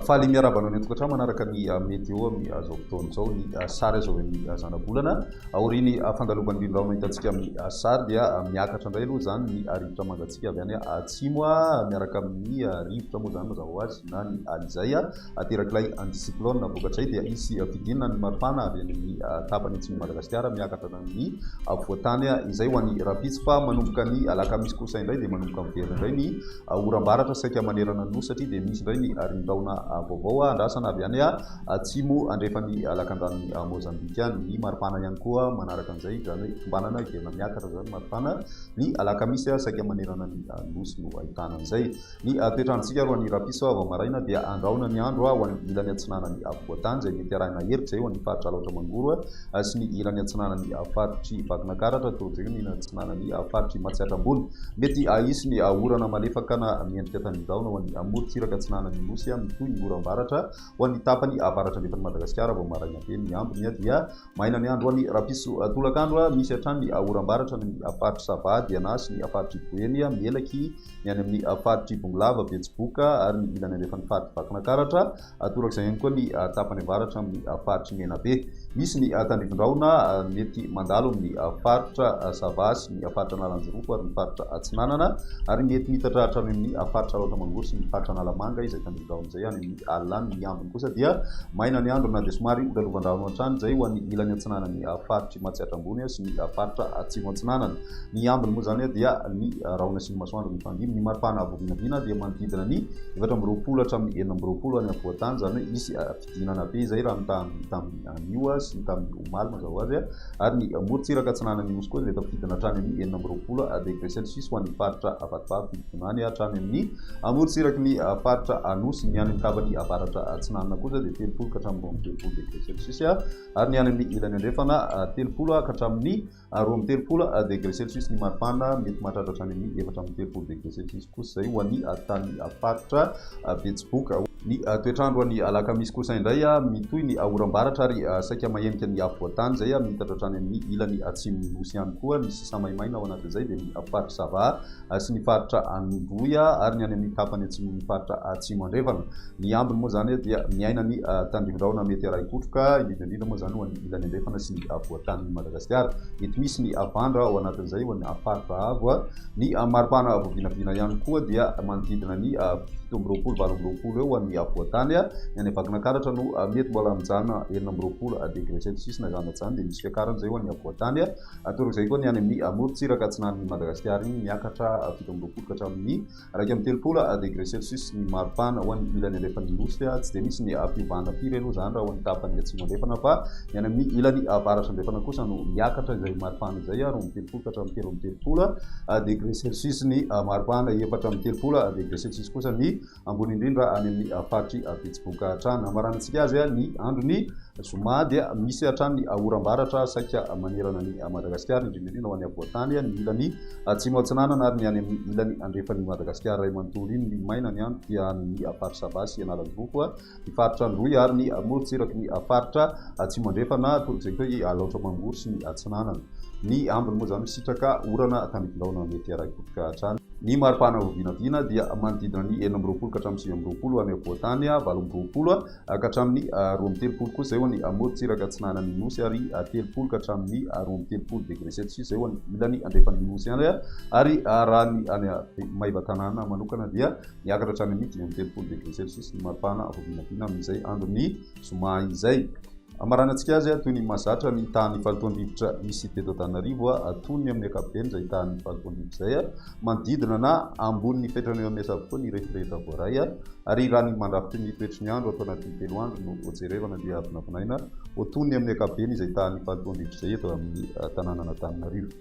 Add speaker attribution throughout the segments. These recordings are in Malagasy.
Speaker 1: Faly miarahaba anao any an-tokantrano manaraka ny météo amin'izao fotoana izao. Ny sary azo avy amin'ny zanabolana. Aorian'ny fandalovan'ny rindrano hitantsika amin'ny sary dia miakatra indray aloha izany ny rivotra mangatsiaka avy any atsimo miaraka amin'ny rivotra moa izany mazava ho azy na ny alizay aterak'ilay anticyclone. Vokatray dia hisy fidinana ny maripana avy any amin'ny tapany atsimon'i Madagasikara miakatra hatramin'ny afovoan-tany izay ho an'ny rahampitso fa manomboka ny alakamisy kosa indray dia manomboka miverina indray ny Oram-baratra saika manerana ny Nosy satria dia misy indray ny rindon-drahona vaovao andrasana avy any atsimo andrefan'ny lakandranon'i Mozambika any. Ny maripana ihany koa manaraka an'izay, izany hoe tombanana hiverina miakatra izany ny maripana. Ny alakamisy saika manerana ny Nosy no ahitana an'izay. Ny toetr'androntsika aloha ny rahampitso vao maraina dia andrahona ny andro ho an'ny ilany atsinanan'ny afovoan-tany izay mety arahina herika izay ho an'ny faritra Alaotra Mangoro sy ny ilany atsinanan'ny faritr'i Vakinakaratra toa izay ny ilany atsinanan'ny faritr'i Matsiatra Ambony. Mety hisy ny orana malefaka na miendrika tandindrahona ho an'ny morontsiraka atsinanan'ny Nosy, mitohy ny oram-baratra ho an'ny tapany avaratra andrefan'i Madagasikara vao maraina be ny ambiny dia maina ny andro. Ho an'ny rahampitso tolakandro, misy hatrany ny oram-baratra any amin'ny faritr'i Sava, Diana sy ny faritr'i Boeny, Melaky, ny any amin'ny faritr'i Bongolava, Betsiboka ary ny ilany andrefan'ny faritr'i Vakinakaratra. Torak'izay ihany koa ny tapany avaratra amin'ny faritr'i Menabe. Misy ny tandrifin-drahona mety mandalo amin'ny faritra Sava sy ny faritra Analanjirofo ary ny faritra Atsinanana ary mety miitatra hatrany amin'ny faritra Alaotra Mangoro sy ny faritra Analamanga izay tandrifin-drahona izay any amin'ny alina any. Ny ambiny kosa dia maina ny andro na dia somary holalovan-drano hatrany izay ho an'ny ilany atsinanan'ny faritr'i Matsiatra Ambony sy ny faritra Atsimo Atsinanana. Ny ambiny moa izany dia ny rahona sy ny masoandro mifandimby. Ny maripana avo vinavina dia manodidina ny 24 hatramin'ny 26 any afovoan-tany, izany hoe hisy fidinana be izay raha mitaha amin'ny tamin'ny anio sy ny tamin'ny omaly mazava ho azy, ary ny morontsiraka atsinanan'ny nosy koa dia mety hampidina hatrany amin'ny 26 degré celsius ho an'ny faritra Vatovavy Fitovinany hatrany amin'ny morontsiraky ny faritra Anosy. Ny any amin'ny tapany avaratra atsinanana kosa dia 30 ka hatramin'ny 32 degré celsius ary ny any amin'ny ilany andrefana 30 ka hatramin'ny 32 degré celsius ny maripana, mety mahatratra hatrany amin'ny 34 degré celsius kosa izay ho an'ny tany faritra Betsiboka. Ny toetr'andro any Alakamisy kosa indray, mitohy ny oram-baratra ary saika mahenika ny afovoan-tany izay miitatra hatrany amin'ny ilany atsimon'ny Nosy ihany koa. Ny sisa maimaina ao anatin'izay dia ny faritra Sava sy ny faritra Androy ary ny any amin'ny tapany atsimon'ny faritra Atsimo Andrefana. Ny ambiny moa izany dia miaina ny tandrivindrahona mety arahi-kotroka, indrindra indrindra moa izany ho an'ny ilany andrefana sy ny afovoan-tanin'i Madagasikara. Mety misy ny havandra ao anatin'izay ho an'ny faritra avo. Ny maripana voavinavina ihany koa dia manodidina ny 27, 28 eo ho an'ny afovoan-tany. Ny any Vakinankaratra no mety mbola mijanona 26 degré celsius na izany na tsy izany dia misy fiakarana izay ho an'ny afovoan-tany. Torak'izay koa ny any amin'ny morontsiraka atsinanan'i Madagasikara iny, miakatra 27 ka hatramin'ny 31 degré celsius ny maripana. Ho an'ny ilany andrefan'ny Nosy, tsy dia misy ny fiovana firy aloha izany raha ho an'ny tapany atsimo andrefana fa ny any amin'ny ilany avaratra andrefana kosa no miakatra izay maripana izay, 32 ka hatramin'ny 33 degré celsius ny maripana, 34 degré celsius kosa ny ambony indrindra any amin'ny faritr'i Betsiboka hatrany. Hamaranantsika azy ny andron'ny zoma dia misy hatrany ny oram-baratra saika manerana an'i Madagasikara, indrindra indrindra ho an'ny afovoan-tany, ny ilany atsimo atsinanana ary ny any amin'ny ilany andrefan'i Madagasikara iray manontolo iny. Ny maina ny andro dia any amin'ny faritra Sava sy Analanjirofo, ny faritra Androy ary ny morontsiraky ny faritra atsimo andrefana, torak'izay koa i Alaotra Mangoro sy ny atsinanana. Ny ambiny moa izany misitraka orana tandrifindrahona mety arahi-kotroka hatrany. Ny maripana ho vinavina dia manodidina ny 26 ka hatramin'ny 29 any afovoan-tany, 28 ka hatramin'ny 32 kosa izay ho an'ny morontsiraka atsinanan'ny Nosy ary 30 ka hatramin'ny 32 degré celsius izay ho an'ny ilany andrefan'ny Nosy ihany ary raha ny any Maevatanàna manokana dia Niakatra hatrany amin'ny 35 degré celsius ny maripana vao vinavina amin'izay andron'ny zoma izay. Hamaranantsika azy toy ny mahazatra ny tahan'ny fahalotoan-drivotra misy teto Antananarivo, toy ny amin'ny ankapobeny izay tahan'ny fahalotoan-drivotra izay, manodidina na ambonin'ny fetran'ny OMS avokoa ny refy rehetra voaray, ary raha ny mandrafitry ny toetry ny andro ato anatin'ny telo andro no hojerevana dia vinavinaina ho toy ny amin'ny ankapobeny izay tahan'ny fahalotoan-drivotra izay eto amin'ny tanànan'Antananarivo.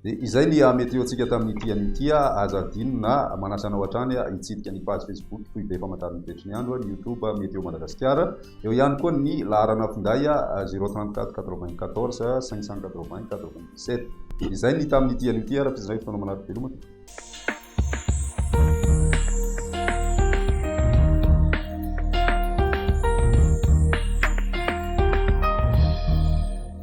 Speaker 1: Dia izay ny météo-ntsika tamin'ity anio ity. Aza adino na manasa anao hatrany hitsidika ny page Facebook Foibe Famantarana ny Toetry ny Andro, ny YouTube Météo Madagasikara. Eo ihany koa ny laharana finday 034 94 580 97. Izay ny tamin'ity anio ity ary hatramin'izay fotoana manaraka veloma tompoko.